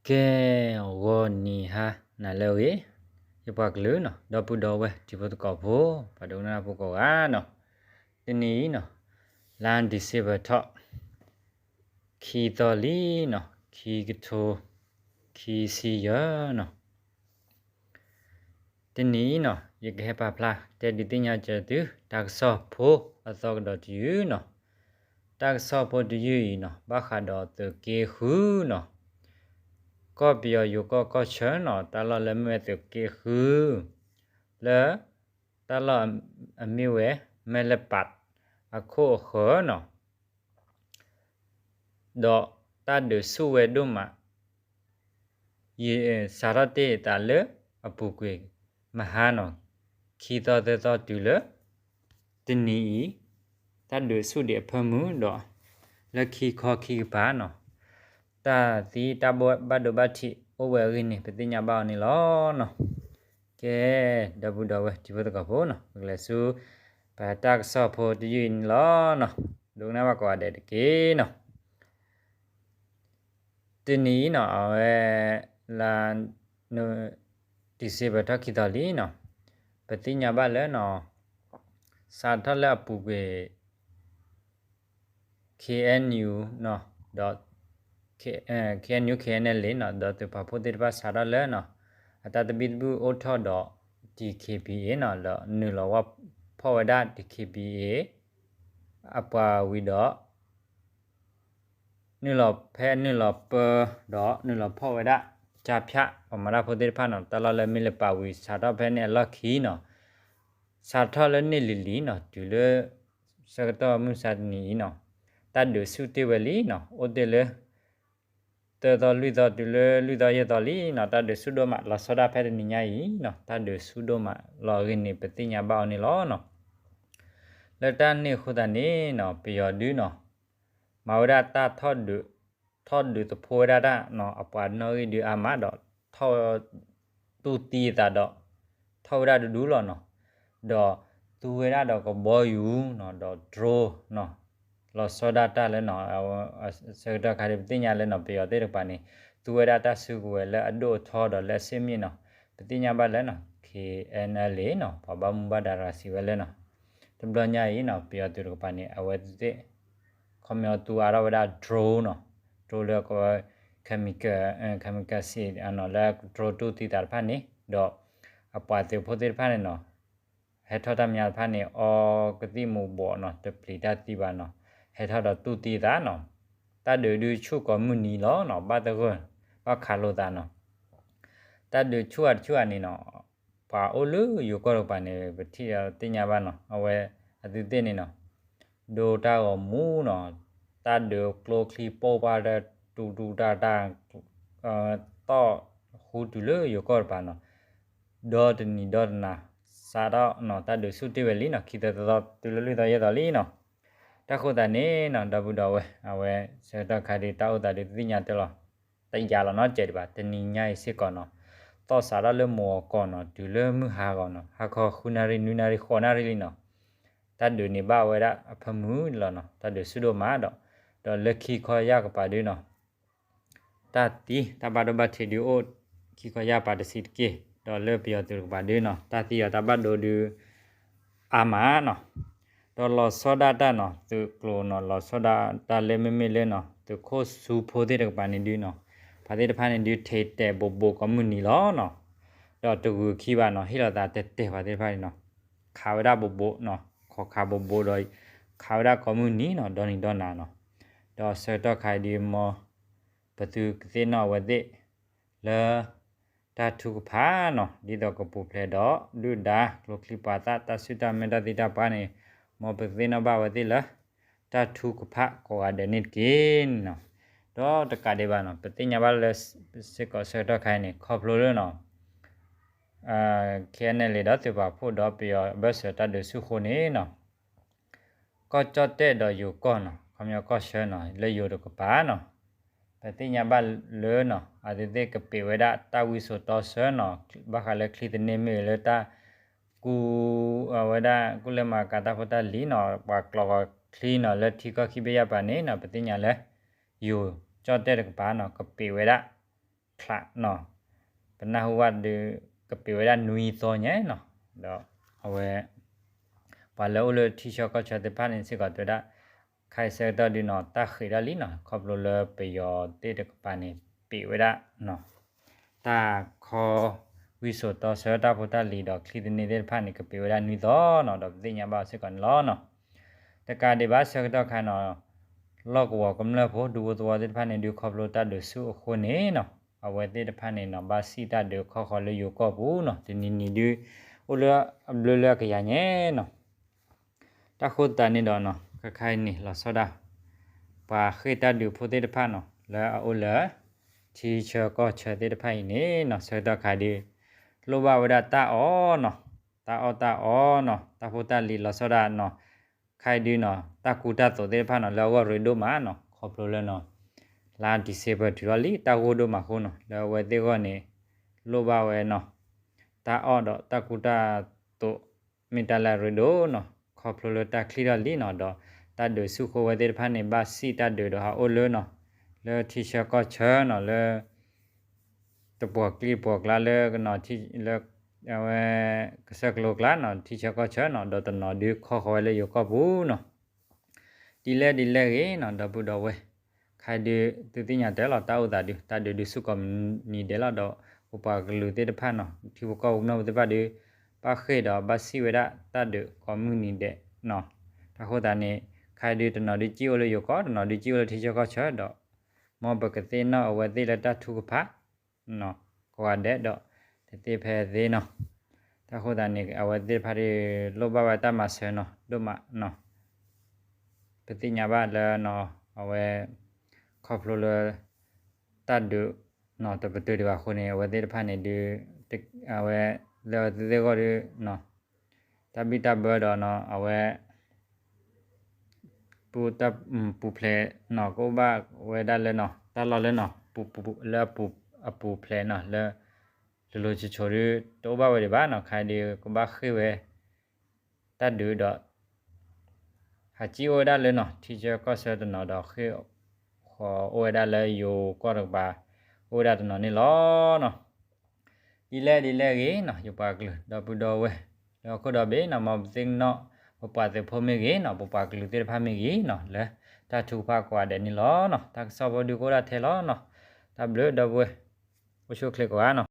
ကဲ, ဂီၤနံၤဟါနၤလၢအဂ့ၤ, ယပှၤကလုာ်နီၤ, ဒီပုၢ်ဒီဝဲၢ်တံၤဖိသကိးဖိ, ပှၤဒိကနၣ်တၢ်ဖိကိးဂၤနီၤ, တနံၤအံၤနီၤ, လါ December ထီၣ် ခံသီလံနီၤ, ခံကထိခံဆံယဲၢ်နီၤ. တနံၤအံၤနီၤ, ယကဟဲပာ်ဖျါတဲဒုးသ့ၣ်ညါစၢၤသု တၢ်ကစီၣ်ဖိအသီကဒီးတယုၢ်နီၤ. တၢ်ကစီၣ်ဖိတယုၢ်အံၤနီၤ, ဘၣ်ဃးဒီးသုးက့ဃုနီၤ. ကီၢ်ပယီၤယိၤကီၢ်ကီၢ်ဆၢနီၤ, တၢ်လီၢ်လၢမ့ၢ်ဝဲသုးက့ဃု, လၢတၢ်လီၢ်အမ့ၢ်ဝဲ မဲၢ်လပးအခိၣ်အဃၢၤနီၤ. ဒီးတၢ်ဒုးဆူၣ်ဝဲဒိၣ်မး, ယစးထီၣ်တ့ၢ်သးလၢအပူၤကွံာ်မဟါနီၤ, ခံသီသၢသီတုၤလၢတနံၤအံၤ, တၢ်ဒုးဆူၣ်ဒံးအဖၢမုၢ်ဒီး လၢခံခီခံကပၤနီၤ, တၢ်သံတၢ်ဘၣ်ဒိဘၣ်ထံးအိၣ်ဝဲအဂ့ၢ်န့ၣ် ပသ့ၣ်ညါဘၣ်အီၤန့ၣ်လီၤနီၤ. ကဲ, ဒီပုၢ်ဒီဝဲၢ်တံၤဖိသကိးဖိနီၤ, ပကလဲၤဆူ ပတၢ်ကစီၣ်ဖိတယုၢ်အံၤန့ၣ်လီၤနီၤ. ဒိကနၣ်ဘၣ်ကိးဂၤဒဲးတက့ၢ်နီၤ. တနံၤအံၤနီၤ, အဝဲ လါ December ထီၣ်ခံသီလံနီၤ, ပသ့ၣ်ညါဘၣ်လၢနီၤ, စးထီၣ်လၢအပူၤကွံာ် KNU ဒီး KNU KNLA နီၤ, ဒီးသုးပာ်ဖှိၣ်သ့ၣ်တဖၣ်စးထီၣ်လၢနီၤ, အတၢ်သဘံၣ်သဘုၣ်အိၣ်ထီၣ်ဒီး DKBA နီၤ, ဒီးနုာ်လီၤဝဲဖီၣ်ဝဲဒၣ် DKBA အပှၤဝံၤဒီး နုာ်လီၤဖဲနုာ်လီၤပၢ, ဒီးနုာ်လီၤဖီၣ်ဝဲဒၣ် ကၠါဖၠၣ် ပှၤမၤတၢ်ဖိသ့ၣ်တဖၣ်နီၤ, တၢ်လီၢ်လၢမ့ၢ်လၢပာ်ဝံၤစးထီၣ်ဖဲန့ၣ်အလီၢ်ခံနီၤ, တုၤလၢ စးထီၣ်လၢန့ၣ်လံၤလံၤနီၤ, တုၤလၢ ဆၢကတီၢ်မုၢ်ဆါတနံၤအံၤနီၤ, တၢ်ဒုးဆူၣ်တ့ၢ်ဝဲလံနီၤ, အိၣ်တ့ၢ်လၢ သၢသီလွံၢ်သီတုၤလၢလွံၢ်သီယဲၢ်သီလံနီၤ, တၢ်ဒုးဆူၣ်ဒိၣ်မး လီၤဆီဒၣ်ဖဲတနံၤညါအံၤနီၤ, တၢ်ဒုးဆူၣ်ဒိၣ်မးလီၤအဂ့ၢ်န့ၣ် ပသ့ၣ်ညါဘၣ်အီၤန့ၣ်လီၤနီၤ. လၢတၢ်န့ၣ်အဃိသတးန့ၣ်နီၤ, ပယီၤဒုနီၤ, မၤဝဲဒၣ်တၢ်ထီၣ်ဒုး, ထီၣ်ဒုးသဖှိဝဲဒၣ်တၢ်နီၤ, အပှၤနီၣ်ဂံၢ်ဒုအါမးဒီး ထီၣ် တူၢ်သံအသးဒီး ထီၣ်ဝဲဒၣ်တဒူလီၤနီၤ, ဒီးသူဝဲဒၣ်ဒီးကဘီယူၤနီၤ, ဒီး drone နီၤ, လီၤဆီဒၣ်တၢ်လၢနီၤ, ဆၢကတီၢ်ခါဒုးပသ့ၣ်ညါလၢနီၤ, ပယီၤသ့ၣ်တကပၤန့ၣ် သူဝဲဒၣ်တၢ်စုကဝဲၤလၢအဒိၣ်အထီဒီးလၢအဆ့ၣ်မ့ၣ်နီၤ, ပသ့ၣ်ညါဘၣ်လၢနီၤ, KNLA နီၤ, ပှၤဘၣ်မူဘၣ်ဒါတဂၤစံးဝဲလၢနီၤ, တဘျီညါအံၤနီၤ, ပယီၤသုးတကပၤန့ၣ် အဝဲသ့ၣ် ခီပညီသူအါထီၣ်ဝဲဒၣ် drone နီၤ, drone လၢကဝဲ kamikaze နီၤ, လၢ drone တူၢ်သံသးတဖၣ်န့ၣ်, ဒီးအပှၤသုးဖိသ့ၣ်တဖၣ်န့ၣ်နီၤ, ဟဲထီၣ်တၢ်မဲာ်ညါတဖၣ်န့ၣ် အီကသံၣ်မူၤဘှီးနီၤ, တပျံၤတၢ်သံဘၣ်နီၤ, ဟဲထီၣ်ဒီးတူၢ်သံသးနီၤ, တၢ်ဒုးဒုးဆူၣ်ကိးမုၢ်နံၤလီၤနီၤ, ဘၣ်သဂၢၢ်, ဘၣ်ခးလိာ်သးနီၤ. တၢ်ဒုးဆူၣ်အါတဆူၣ်အါန့ၣ်နီၤ, ပှၤအိၣ်လၢယိၤကီၢ်တကပၤန့ၣ် ပထံၣ်ဒီးသ့ၣ်ညါဘၣ်နီၤ, အဝဲအသုသ့ၣ်န့ၣ်နီၤ, ဒိတၢ်ဂီၤမူနီၤ, တၢ်ဒုးကျိချံပိၢ်ပှၢ်တၢ် တူတူတၢ်တၢ်, သီၣ်ဃူတုၤလၢယိၤကီၢ်တကပၤနီၤ, ဒီတနံၤဒီတနၤ, စးထီၣ်နီၤ, တၢ်ဒုးဆူၣ်တ့ၢ်ဝဲလံနီၤ, ခံသီသီသီတုၤလၢလွံၢ်သီယဲၢ်သီလံနီၤ. တၢ်ဃိသတးန့ၣ်နီၤ, ဒီပုၢ်ဒီဝဲၢ်, အဝဲဆၢကတီၢ်ခါဒုးတၢ်အိၣ်သးဒုးသ့ၣ်ညါတၢ်လီၤ, တယာ်လီၤနီတစဲးဒံးဘၣ်, တနံၤညါအံၤစ့ၢ်ကီးနီၤ, သီၣ်စးထီၣ်လၢမုၢ်ဂီၤကီၢ်နီၤ, တုၤလၢမုၢ်ဟါဂီၤနီၤ, ဟါခီဃုနၣ်ရံၣ် နွံနၣ်ရံၣ် ဃိးနၣ်ရံၣ်လံနီၤ, တၢ်ဒုးန့ၣ်ဘၣ်ဝဲဒၣ်အဖၢမုၢ်လီၤနီၤ, တၢ်ဒုးဆူၣ်ဒိၣ်မးဒီး, ဒီးလၢခံခီယၢ်ကပၤဒုနီၤ, တၢ်သံတၢ်ဘၣ်ဒိဘၣ်ထံးဒုအိၣ်ခံခီယၢ်ပၤတဆံးတက့ၢ်, ဒီးလၢပယီၤသုးတကပၤဒုနီၤ, တၢ်သံဒီးတၢ်ဘၣ်ဒိဒု အါမးနီၤ, ဒီးလီၤဆီဒၣ်တၢ်နီၤ, သုးကျိၤနီၤ, လီၤဆီဒၣ်တၢ်လၢမ့မ့ၢ်လၢနီၤ, သုးခိၣ်ဆူဖိသ့ၣ်တကပၤန့ၣ်ဒုနီၤ, ပှၤသ့ၣ်တဖၣ်န့ၣ်ဒု ထဲးတဲာ်ဘိးဘိးကိးမုၢ်နံၤလီၤနီၤ, ဒီးတဂုာ်ခံဘၣ်နီၤ, ဟ့ၣ်လီၤသးတဲာ်တဲာ်ပှၤသ့ၣ်တဖၣ်န့ၣ်နီၤ, ခးဝဲဒၣ်ဘိးဘိးနီၤ, ခိးခးဘိးဘိးဒီး ခးဝဲဒၣ်ကိးမုၢ်နံၤနီၤ, ဒီနံၤဒီနၤနီၤ, ဒီးဆၢကတီၢ်ခါအံၤဒု မ်ပသုးကသ့ၣ်နီၣ်အဝဲသ့ၣ် လၢ တၢ်ထုကဖၣ်နီၤ, ဒ်သိးကပူၤဖျဲးဒီး ဒုၣ်ဒါ ကျိချံပှၤသၣ် တၢ်ဆူၣ်တၢ်မဲာ်တၢ်သံတၢ်ပှၢ်န့ၣ်, မ်ပကသ့ၣ်နီၣ်ဘၣ်ဝဲသ့ၣ်လၢ တၢ်ထုကဖၣ်ကိးဂၤဒဲးန့ၣ်တက့ၢ်နီၤ. ဒီးတကးဒံးဘၣ်နီၤ, ပသ့ၣ်ညါဘၣ်လၢ စ့ၢ်ကီးဆၢကတီၢ်ခါအံၤန့ၣ် ခီဖျိလၢနီၤ, KNLA ဒီးသုးပာ်ဖှိၣ်ဒီးပယီၤအဘၢၣ်စၢၤတၢ်ဒုးဆူၣ်အဃိန့ၣ်နီၤ ကီၢ်ကၠီၣ်တဲၣ်ဒီးယိၤကီၢ်နီၤ, ခီပညီကီၢ်ဆၢနီၤ, လၢယိၤတကပၤနီၤ, ပသ့ၣ်ညါဘၣ်လၢနီၤ, အဝဲသ့ၣ်ကပံးဝဲဒၣ်တၢ်ဝံစိာ်တီဆၢနီၤ, ဘၣ်ဃးလၢချံသန့မ့ၢ်ဂ့ၤ လၢတၢ်ကူ အဝဲဒၣ်ကူၣ်လဲၤမၤကၤတၢ်ဖိတၢ်လံၤနီၤ, ပှၤကျီၤဂီၤချံနီၤ, လၢထံကီၢ်ခံဘ့ၣ်ယၢ်ပၤန့ၣ်နီၤ, ပသ့ၣ်ညါလၢ ယိၤကၠီၣ်တဲၣ်တကပၤနီၤ, ကပံးဝဲဒၣ် ချးနီၤ, ပနၢ်ဟူဘၣ်ဒုး ကပ့ၤဝဲဒၣ်နွံသီညါနီၤ, ဒီးအဝဲ ပှၤလၢအိၣ်လၢထံဆၢကီၢ်ဆၢသ့ၣ်တဖၣ်န့ၣ်စ့ၢ်ကီးတဲဝဲဒၣ် ခဲအံၤဆၢကတီၢ်ဒုးနီၤ တၢ်ဃ့းထီၣ်လံနီၤ, ခီဖျိလၢပယီၤသ့ၣ်တကပၤန့ၣ် ပ့ၤဝဲဒၣ်နီၤ တၢ်ခီ ဝံစိာ်တီဆၢတၢ်ဖိတၢ်လံၤဒီးချံသန့သ့ၣ်တဖၣ်န့ၣ် ကပ့ၤဝဲဒၣ်နွံသီနီၤ, ဒီးပသ့ၣ်ညါဘၣ်စ့ၢ်ကီးန့ၣ်လီၤနီၤ. တကးဒံးဘၣ်ဆၢကတီၢ်ခါနီၤ လီၢ်ကဝီၤကမျၢၢ်ဖိ ဒူဖိသဝီသ့ၣ်တဖၣ်န့ၣ်ဒုး ခီဖျိတၢ်ဒုးဆူၣ်အဃိန့ၣ်နီၤ အဝဲသ့ၣ်တဖၣ်န့ၣ်နီၤ ဘၣ်စံၣ်တၢ်ဒုးခီဃီၤလၢယိၤကီၢ်ပူၤနီၤ, တနံၤနံၤဒုး အိၣ်လၢအဘျုးလၢအကယၤညါနီၤ. တၢ်ဃိသတးန့ၣ်ဒီးနီၤ ခဲခါအံၤန့ၣ် လီၤဆီဒၣ် ပှၤဃ့ၢ်တၢ်ဒုးဖိသ့ၣ်တဖၣ်နီၤ လၢအအိၣ်လၢ ထံဆၢကီၢ်ဆၢသ့ၣ်တဖၣ်အံၤန့ၣ်နီၤ ဆၢကတီၢ်ခါဒုး လိၣ်ဘၣ်ဝဲဒၣ်တၢ်အီၣ်နီၤ, တၢ်အီၣ်တၢ်အီနီၤ, တၢ်ဖိတၢ်လံၤလီၤဆီဒၣ်နီၤ, ခဲအံၤဒုးနီၤ တၢ်ကူတၢ်သိးသ့ၣ်တဖၣ်နီၤ လၢအဂီၢ်ရ့ဒိၣ်မးနီၤ, ခီဖျိလၢနီၤ လါ December တုၤထီၣ်လံ တၢ်ဂိၢ်ဒိၣ်မးအဃိနီၤ လၢအဝဲသ့ၣ်အဂီၢ်န့ၣ် လိၣ်ဘၣ်ဝဲနီၤ တၢ်အီၣ်ဒီးတၢ်ကူတၢ်သိး မ့ၢ်တၢ်လၢအရ့ဒိၣ်နီၤ, ခီဖျိလၢတၢ်ချံၣ်ထီၣ်လံနီၤ, ဒီးတၢ်ဒုးဆူၣ်ဃိဝဲသ့ၣ်တဖၣ်န့ၣ် ဘၣ်စံၣ်တၢ်ဒုးဒီးဟးအိၣ်လၢနီၤ, လၢထံဆၢကီၢ်ဆၢနီၤ လၢ တပှီၤကျံတပှီၤကျါလၢ လၢ အဝဲ ကစၢၢ်ကလိကျါနီၤ ထံဆၢကီၢ်ဆၢနီၤ, ဒီးတနီၤဒုးခီဃီၤဝဲလၢယိၤကီၢ်ပူၤနီၤ. ဒ်လဲၣ်ဒ်လဲၣ်ဂ့ၤနီၤ ဒီပုၢ်ဒီဝဲၢ်, ခဲအံၤဒုး သုသ့ၣ်ညါတဲလီၤ တၢ်အိၣ်သးဒုး တၢ်ဒုးဒုးဆူၣ်ကိးမုၢ်နံၤဒဲးလီၤ, ဒီးပပှၤကလုာ်သ့ၣ်တဖၣ်နီၤ ထံဖိကီၢ်ဖိကမျၢၢ်ဖိသ့ၣ်တဖၣ်ဒုး ဘၣ်ဃ့ၢ်ဒီးဘၣ်စံၣ်ဝဲဒၣ်တၢ်ဒုးကိးမုၢ်နံၤဒဲးနီၤ. တၢ်ဃိသတးန့ၣ် ခဲအံၤဒုးတနီၤဒုးစံၣ်အိၣ်လၢယိၤကီၢ် တနီၤဒုးစံၣ်အိၣ်လၢထံဆၢကီၢ်ဆၢဒီး မ်ပကသ့ၣ်နီၣ်အဝဲသ့ၣ်လၢတၢ်ထုကဖၣ် ကိးဂၤဒဲးဒီး တသ့ဖဲသ့နီၤ. တၢ်ဃိသတးန့ၣ် အဝဲသ့ၣ်တဖၣ်ဒုး လိၣ်ဘၣ်ဝဲတၢ်မၤစၢၤနီၤ ဒိၣ်မးနီၤ. ပသ့ၣ်ညါဘၣ်လၢနီၤ အဝဲ ခီဖျိလၢ တၢ်ဒုးနီၤ တပတုာ်ဒံးဘၣ်အဃိန့ၣ် အဝဲသ့ၣ်တဖၣ်န့ၣ်ဒုး အဝဲ လၢအဝဲသ့ၣ်အဂီၢ်ဒုးနီၤ တၢ်ဘံၣ်တၢ်ဘၢဒီးနီၤ အဝဲ ပူတၢ်ပူၤဖျဲးနီၤ ကအိၣ်ဘၣ်ဝဲဒၣ်လၢနီၤ တၢ်လီၢ်လၢနီၤ ပူၤပူၤလၢအပူၤ အပူၤဖျဲးနီၤ လၢ လိၤလိၤဆိဆိဒုး တအိၣ်ဘၣ်ဝဲဒံးဘၣ်နီၤ. ခဲအံၤဒုးကဘၣ်ဃ့ၢ်ဝဲ တၢ်ဒုးဒီး ဟးစံၣ်အိၣ်ဝဲဒၣ်လၢနီၤ ထံဆၢကီၢ်ဆၢတနီၤဒီး ဃ့ၢ်ဃီၤအိၣ်ဝဲဒၣ်လၢယိၤကီၢ်တကပၤ အိၣ်ဝဲဒၣ်တနီၤန့ၣ်လီၤနီၤ. ဒ်လဲၣ်ဒ်လဲၣ်ဂ့ၤနီၤ ယပှၤကလုာ်ဒီပုၢ်ဒီဝဲၢ် လၢဟီၣ်ခိၣ်ဒီဘ့ၣ်နီၤ မ်ပသ့ၣ်နီၣ် ပပှၤသုးဖိမ့ၢ်ဂ့ၤနီၤ ပပှၤကလုာ်သ့ၣ်တဖၣ်မ့ၢ်ဂ့ၤနီၤ လၢတၢ်ထုကဖၣ်ကိးဂၤဒဲးန့ၣ်လီၤနီၤ. တၢ်ကစီၣ်ဖိဒုးကအိၣ်ဒၣ်ထဲလီၤနီၤ. တၢ်ဘျုးဒီပုၢ်ဝဲၢ် အိၣ်ဆူၣ်အိၣ်ချ့ကိးဂၤနီၤ.